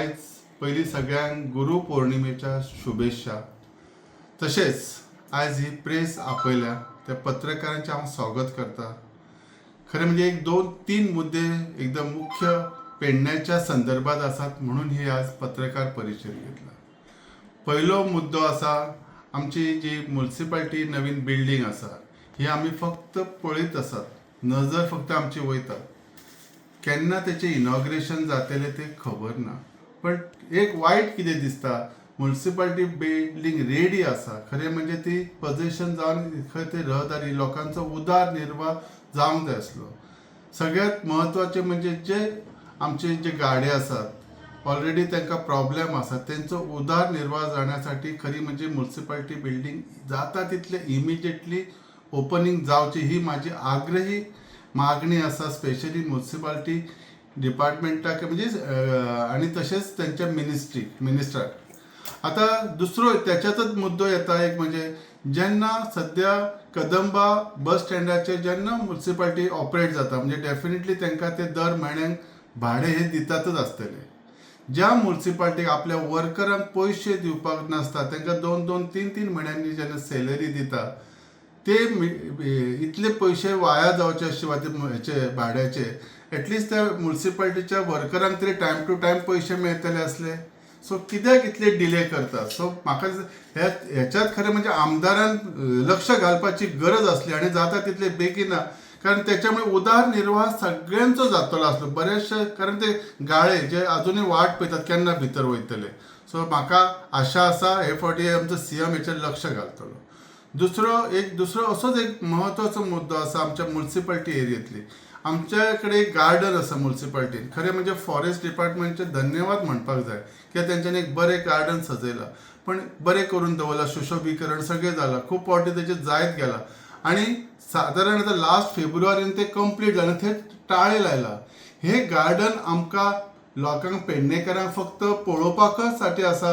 आयज पयलीं सगळ्यांक गुरू पौर्णिमेच्या शुभेच्छा. तशेंच आयज ही प्रेस आपयल्या त्या पत्रकारांचें हांव स्वागत करता. खरें म्हणजे एक दोन तीन मुद्दे एकदम मुख्य पेडण्याच्या संदर्भात आसात म्हणून ही आज पत्रकार परिशद घेतला. पयलो मुद्दो आसा, आमची जी मुन्सिपाल्टी नवीन बिल्डींग आसा, ही आमी फक्त पळयत आसात, नजर फक्त आमची वयता. केन्ना तेचें इनॉग्रेशन जातलें तें खबर ना. पण एक वायट कितें दिसता, मुन्सिपाल्टी बिल्डींग रेडी आसा, खरें म्हणजे ती पजेशन जावन खंय ते रहदारी लोकांचो उदार निर्वाह जावंक जाय आसलो. सगळ्यात म्हत्वाचें म्हणजे जे आमचे जे गाडे आसात, ऑलरेडी तांकां प्रॉब्लेम आसा, तेंचो उदार निर्वाह जाण्यासाठी खरी म्हणजे मुन्सिपाल्टी बिल्डींग जाता तितले इमिजिएटली ओपनींग जावची ही माझी आग्रही मागणी आसा, स्पेशली मुन्सिपाल्टी डिपार्टमेंटाक म्हणजे आनी तशेंच तेंच्या मिनिस्ट्राक. आता दुसरो त्याच्यातच मुद्दो येता एक म्हणजे जेन्ना सद्या कदंबा बस स्टँडाचेर जेन्ना मुन्सिपाल्टी ऑपरेट जाता, म्हणजे डेफिनेटली तांकां ते दर म्हयन्याक भाडें हे दितातच आसतले. ज्या मुन्सिपाल्टीक आपल्या वर्करांक पयशे दिवपाक नासता, तांकां दोन दोन तीन तीन म्हयन्यांनी जेन्ना सॅलरी दिता, ते इतले पयशे वाया जावचे शिवाय ते हेचे भाड्याचे, एटलिस्ट त्या मुन्सिपाल्टीच्या वर्करांक तरी टायम टू टायम पयशे मेळटले आसले. सो कित्याक इतले डिले करतात? सो म्हाका दिसता ह्याच्यात खरें म्हणजे आमदारान लक्ष घालपाची गरज आसली आनी जाता तितले बेगीन, कारण त्याच्यामुळे उदारनिर्वाह सगळ्यांचो जातलो आसलो बरेचशे, कारण ते गाळे जे अजुनूय वाट पळयतात केन्ना भितर वयतले. सो म्हाका आशा आसा हे फावटी आमचो सीएम हेचेर लक्ष घालतलो. दुसरो असोच एक म्हत्वाचो मुद्दो आसा, आमच्या मुन्सिपाल्टी एरियेंतली आमच्या कडेन एक गार्डन आसा मुन्सिपाल्टीन. खरें म्हणजे फॉरेस्ट डिपार्टमेंटचे धन्यवाद म्हणपाक जाय, कित्याक तेंच्यांनी एक बरें गार्डन सजयलां, पण बरें करून दवरलां, सुशोभीकरण सगळें जालां, खूब फावटी तेजें जायत गेलां आनी सादारण आतां लास्ट फेब्रुवारीन तें कंप्लीट जालें, थंय टाळे लायला. हें गार्डन आमकां लोकांक पेडणेकारांक फक्त पळोवपाकच साठी आसा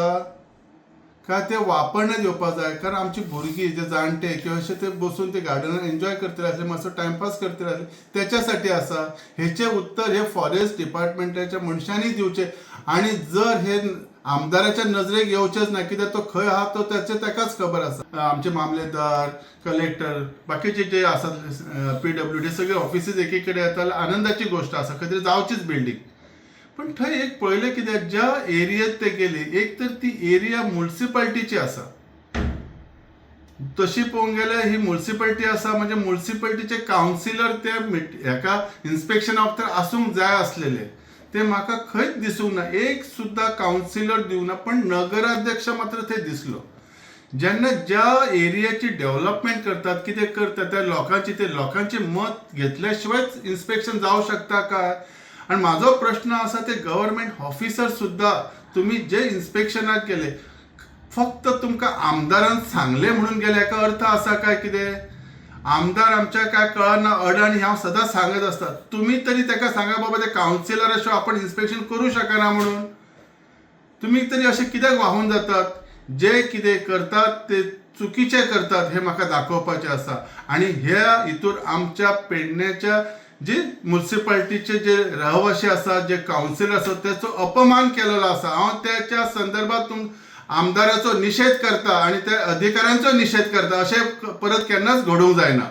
काय ते वापरण्यात येवपाक जाय? कारण आमची भुरगीं जे जाणटे किंवा अशे ते बसून ते गार्डनान एन्जॉय करतले आसले, मातसो टायमपास करतले आसले, त्याच्या साठी आसा? हेचें उत्तर हे फॉरेस्ट डिपार्टमेंटाच्या मनशांनी दिवचें आनी जर हे आमदाराच्या नजरेक येवचेच ना, कित्याक तो खंय आहा तो त्याचे ताकाच खबर आसा. आमचे मामलेदार, कलेक्टर, बाकीचे जे आसात पीडब्ल्यूडी सगळे ऑफिसीस एकी कडेन येता, आनंदाची गोश्ट आसा, खंय तरी जावचीच बिल्डींग. पण थंय एक पळयलें कित्याक ज्या एरियेत ते गेली, एक तर ती एरिया मुन्सिपाल्टीची आसा. तशी पळोवंक गेल्यार ही मुन्सिपाल्टी आसा म्हणजे मुन्सिपाल्टीचे कावन्सिलर त्या हेका इन्स्पेक्शना वखतार आसूंक जाय आसलेले, ते म्हाका खंयच दिसूंक ना. एक सुद्दां कावन्सिलर दिवंक ना, पण नगराध्यक्ष मात्र थंय दिसलो. जेन्ना ज्या एरियाची डेव्हलपमेंट करतात, कितें करतात, त्या लोकांची ते लोकांचे मत घेतल्या शिवायच इन्स्पेक्शन जावं शकता काय? आनी म्हाजो प्रश्न आसा, ते गव्हर्मेंट ऑफिसर सुद्दां तुमी जे इन्स्पेक्शनाक गेले, फक्त तुमकां आमदारान सांगलें म्हणून गेले हाका अर्थ आसा काय कितें? आमदार आमच्या काय कळना अडाणी, हांव सदांच सांगत आसता. तुमी तरी ताका सांगा बाबा, ते कावन्सिलरा शिवाय आपण इन्स्पेक्शन करूं शकना म्हणून. तुमी तरी अशें कित्याक वाहून जातात? जे कितें करतात ते चुकीचे करतात हे म्हाका दाखोवपाचें आसा. आनी ह्या हितूर आमच्या पेडण्याच्या जे मुन्सिपाल्टीचे जे रहवासी आसात, जे कावन्सिलर आसात, त्याचो अपमान केलेलो आसा. हांव त्याच्या संदर्भात आमदाराचो निशेध करता आनी त्या अधिकाऱ्यांचो निशेध करता. अशें परत केन्नाच घडूंक जायना.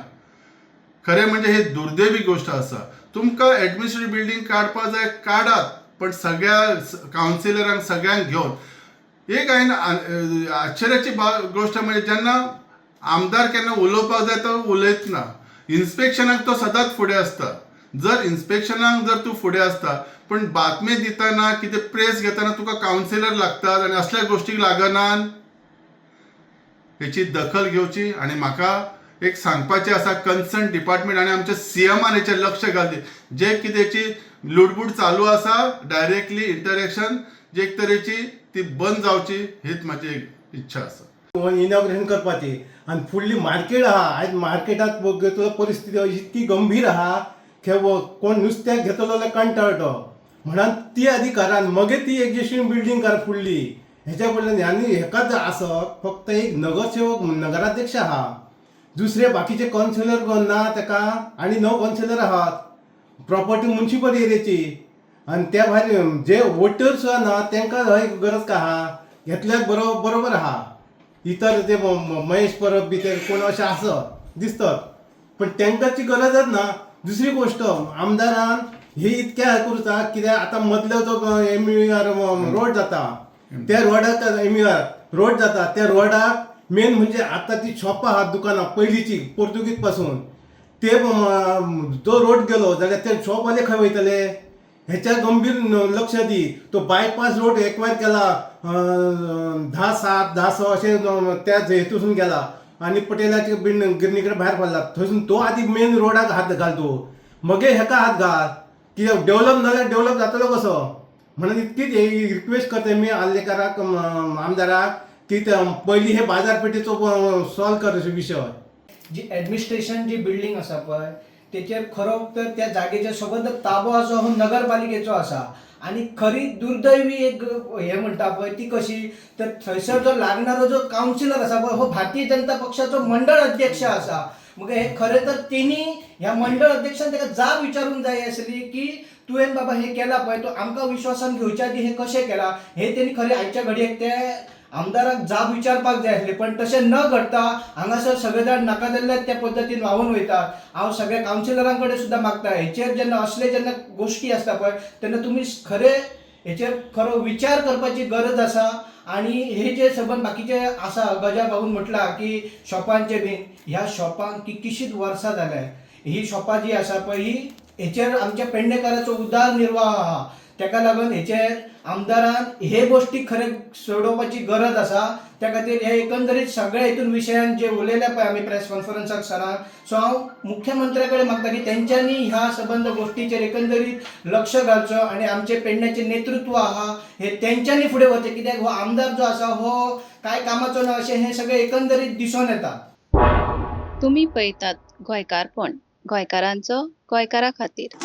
खरें म्हणजे ही दुर्दैवी गोश्ट आसा. तुमकां एडमिनिस्ट्रेटीव बिल्डींग काडपा जाय, काडात, पण सगळ्या कावन्सिलरांक सगळ्यांक घेवन. एक हांवें आश्चर्याची गोश्ट म्हणजे जेन्ना आमदार केन्ना उलोवपाक जाय तो उलयतना, इन्स्पेक्शनाक तो सदांच फुडें आसता. जर इन्स्पेक्शनाक जर तूं फुडें आसता, पण बातमी दितना, कितें प्रेस घेतना तुका कावन्सिलर लागतात आनी असल्या गोश्टीक लागनात, हेची दखल घेवची. आनी म्हाका एक सांगपाचें आसा, कन्सर्न डिपार्टमेंट आनी आमच्या सीएमान हेचेर लक्ष घालचें. जे कितेंची लुडबूड चालू आसा, डायरेक्टली इंटरेक्शन जे एक तरेची ती बंद जावची, हीच म्हाजी एक इच्छा आसा. इनॉग्रेशन करपाची आनी फुडली मार्केट आहा. आयज मार्केटात घेतलो, परिस्थिती अशी ती गंभीर आहा की कोण नुस्त्याक घेतलो जाल्यार कंटाळटो. म्हणून ती आदी करा, मगीर ती एग्जिस्टींग बिल्डींग कर फुडली. हेच्या कडल्यान आनी हेकाच आसत फक्त एक नगरसेवक, नगराध्यक्ष आहा, दुसरे बाकीचे कावन्सिलर ना तेका आनी णव कावन्सिलर आहात. प्रॉपर्टी मुन्सिपल एरियाची. आनी त्या भायर जे वोटर्स ना तांकां हय गरज का आहा घेतल्यार बरो बरोबर आहा. इतर ते महेश परब बी ते कोण अशें आसत दिसतात पण तांकां गरजच ना. दुसरी गोष्ट आमदारान हे इतक्या करुचा कित्याक आतां मदलो जो एम you R road जाता त्या रोडाक एम you R road जाता त्या रोडाक मेन म्हणजे आतां ती शॉपां आहात दुकानां पयलींची पोर्तुगीज पासून ते जो रोड गेलो जाल्यार ते शॉपवाले खंय वयतले हेच्या गंभीर लक्ष दी. तो बायपास रोड एकवायर केला 10-7 10-6 अशें त्या हेतूसून गेला आनी पटेलाच्या बीन गिरणी कडेन भायर पडला थंयसून तो आदी मेन रोडाक हात घाल तूं मगीर हेका हात घाल कित्याक डेवलप ना जाल्यार डेवलप जातलो कसो. म्हणून इतकीच रिक्वेस्ट करता मी आर्लेकाराक आमदाराक की ते पयलीं हे बाजारपेठेचो सॉल्व कर विशय. जी ॲडमिनिस्ट्रेशन जी बिल्डींग आसा पळय तेचेर खरो तर त्या जागेचेर सबंद ताबो आसा हो नगरपालिकेचो आसा. आनी खरी दुर्दैवी एक हे म्हणटा पळय ती कशी तर थंयसर जो लागणारो जो कावन्सिलर आसा पळय हो भारतीय जनता पक्षाचो मंडळ अध्यक्ष आसा. मग हे खरें तर तेणी ह्या मंडळ अध्यक्षान ताका जाब विचारूंक जाय आसली की तुवें बाबा हें केलां पळय तूं आमकां विश्वासान घेवच्या आदी हें कशें केलां हें तेणी खरें आयच्या घडयेक ते आमदाराक जाब विचारपाक जाय आसली. पण तशें न घडता हांगासर सगळे जाण नाका जाल्ल्या त्या पद्दतीन व्हांवून वयता. हांव सगळ्या कावन्सिलरां कडेन सुद्दां मागता हेचेर जेन्ना असले जेन्ना गोश्टी आसता पळय तेन्ना तुमी खरें हेचेर खरो विचार करपाची गरज आसा. आनी हे जे सबंद बाकीचे आसा गजा बाबून म्हटलां की शॉपांचे बीन ह्या शॉपांक कितकीशींच वर्सां जाल्या ही शॉपां जी आसा पळय ही हेचेर आमच्या पेडणेकाराचो उदरनिर्वाह आहा. तेका लागून हेचेर आमदारान हे गोश्टी खरें सोडोवपाची गरज आसा. त्या खातीर हे एकंदरीत सगळ्या हितून विशयान जे उलयले पळय आमी प्रेस कॉन्फरन्साक सरान सो हांव मुख्यमंत्र्या कडेन मागता की तेंच्यांनी ह्या सबंद गोश्टीचेर एकंदरीत लक्ष घालचो आनी आमचे पेडण्याचें नेतृत्व आहा हे तेंच्यांनी फुडें वचचें कित्याक हो आमदार जो आसा हो कांय कामाचो ना अशें हें सगळें एकंदरीत दिसून येता. तुमी पळयतात गोंयकारपण, गोंयकारांचो गोंयकारा खातीर.